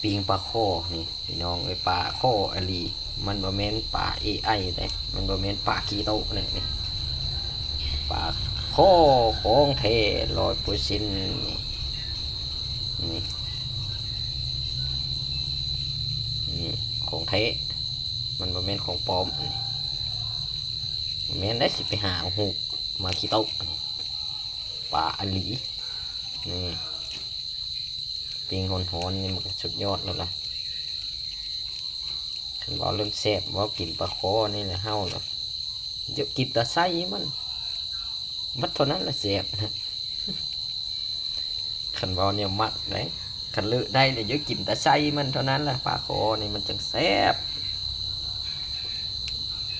ປີ້ງປາຄໍ່ນີ້ພີ່ນ້ອງເອີຍ ປາຄໍ່ອີ່ຫຼີ ມັນບໍ່ແມ່ນປາເອໄອເດ້ ມັນບໍ່ແມ່ນປາຂີ້ໂຕະເດ້ນີ້ ປາຄໍ່ຂອງແທ້ຮ້ອຍເປີເຊັນນີ້ ນີ້ ນີ້ຂອງແທ້ ມັນບໍ່ແມ່ນຂອງປອມນີ້ ບໍ່ແມ່ນໄດ໋ ຊິໄປຫາເອົາຮູບມາຂີ້ໂຕະນີ້ ປາອີ່ຫຼີ ນີ້ ປີ້ງຮ້ອນໆ ນີ້ມັນກໍສຸດຍອດແລ້ວລະ ຄັນເວົ້າເລື່ອງແຊບ ເວົ້າກິນປາຄໍ່ນີ້ແຫຼະ ເຮົາລະຢາກກິນແຕ່ໄສ້ມັນ ໝົດເທົ່ານັ້ນລະແຊບ ຄັນເວົ້າແນວມັກເດ້ ຄັນເລືອກໄດ້ລະຢາກກິນແຕ່ໄສ້ມັນເທົ່ານັ້ນລະ ປາຄໍ່ນີ້ມັນຈັ່ງແຊບ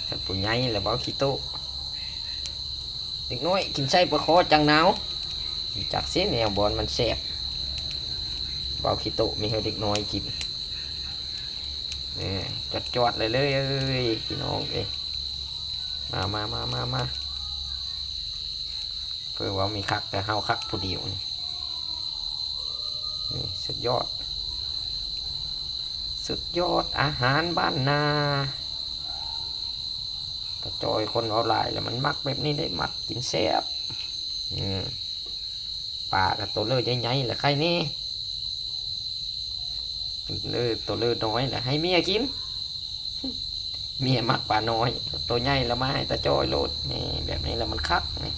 ຄັນຜູ້ໃຫຍ່ລະເວົ້າຂີ້ໂຕະ ເດັກນ້ອຍກິນໄສ້ປາຄໍ່ຈັ່ງໜາວ ຮູ້ຈັກຊິແນວບ່ອນມັນແຊບ ເວົ້າຂີ້ໂຕະມີໃຫ້ເດັກນ້ອຍກິນ ນີ້ ຈວດໆ ເລີຍເລີຍ ພີ່ນ້ອງເອີຍ ມາໆໆໆ ເພິ່ນເວົ້າມີຄັກ ແຕ່ເຮົາຄັກຜູ້ດຽວນີ້ ນີ້ສຸດຍອດ ສຸດຍອດອາຫານບ້ານນາ ຕາຈ້ອຍຄົນເວົ້າຫຼາຍລະມັນມັກແບບນີ້ເດ້ ມັກກິນແຊບ ອືມ ປາກະໂຕເລີໃຫຍ່ໆ ລະໄຄແນ່ ເລີ ໂຕເລີນ້ອຍລະໃຫ້ເມຍກິນ ເມຍມັກປານ້ອຍ ໂຕໃຫຍ່ລະມາໃຫ້ຕາຈ້ອຍໂລດ ນີ້ ແບບນີ້ລະມັນຄັກນີ້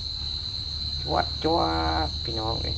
ຈວດຈວດ ພີ່ນ້ອງເອີຍ